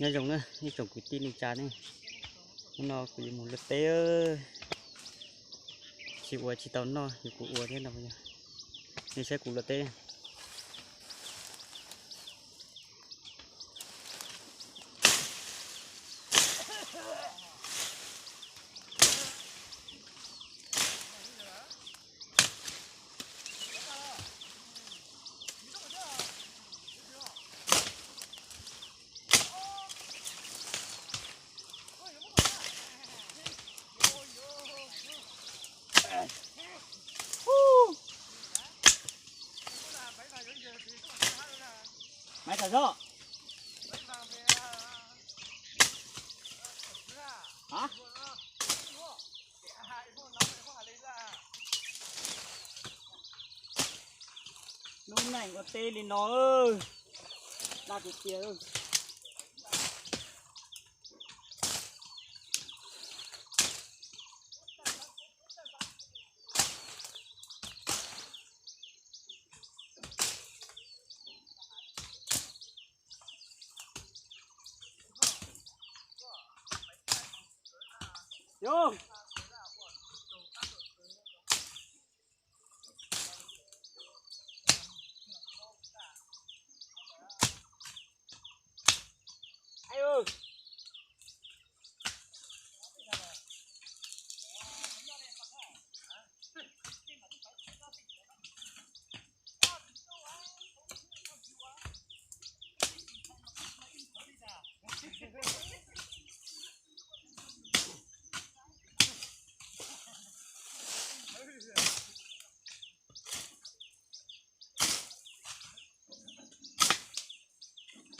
Nyob zoo na ib tsoom kwv tij neej tsa ne, hnub no kuv yuav mus luaj teb, tsis ua tsis tau noj ces kuv ua thiab no. Nej saib kuv luaj teb. Maiv tham zog. Hab, lub neej ua teb li no, dag tiag tiag.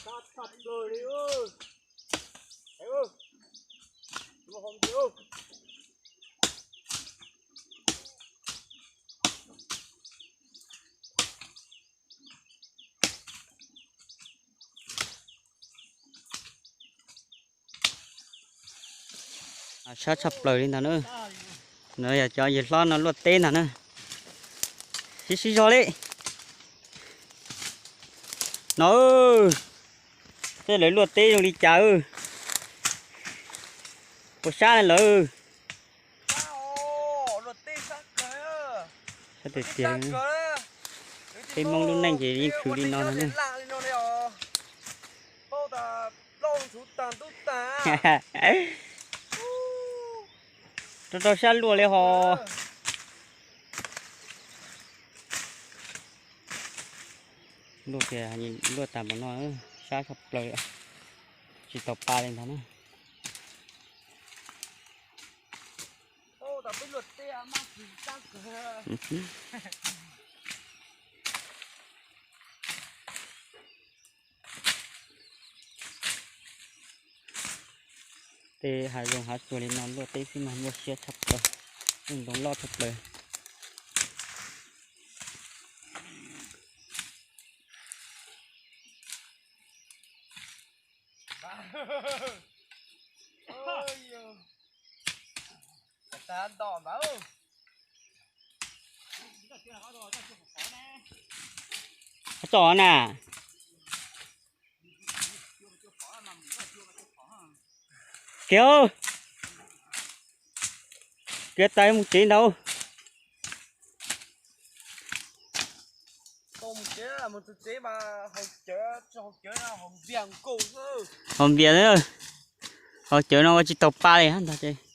Sab tshaj plaws li. Sab tshaj plaws li ntag na. No yog cov yawg hlob no luaj teb ntag na. Sib sib zog li no. Tej lawv luaj teb zoo li cas? Puas sab lawm? Sab tiag tiag. Peb Hmoob lub neej ces yeej khwv li no no ne. Rau rau sab luaj li ho. Luaj tiag, luaj tas npaum no, sab tshaj plaws, tsis tau pa li ntag na. Tej hav zoov hav tsuag li no luaj teb xwb mas muaj siab tshaj plaws, ntoo loj tshaj plaws. Tso na. Kiag, kiag tas mus tsev ntag. Haus npias, haus cawv no ua tsis tau pa li ntag.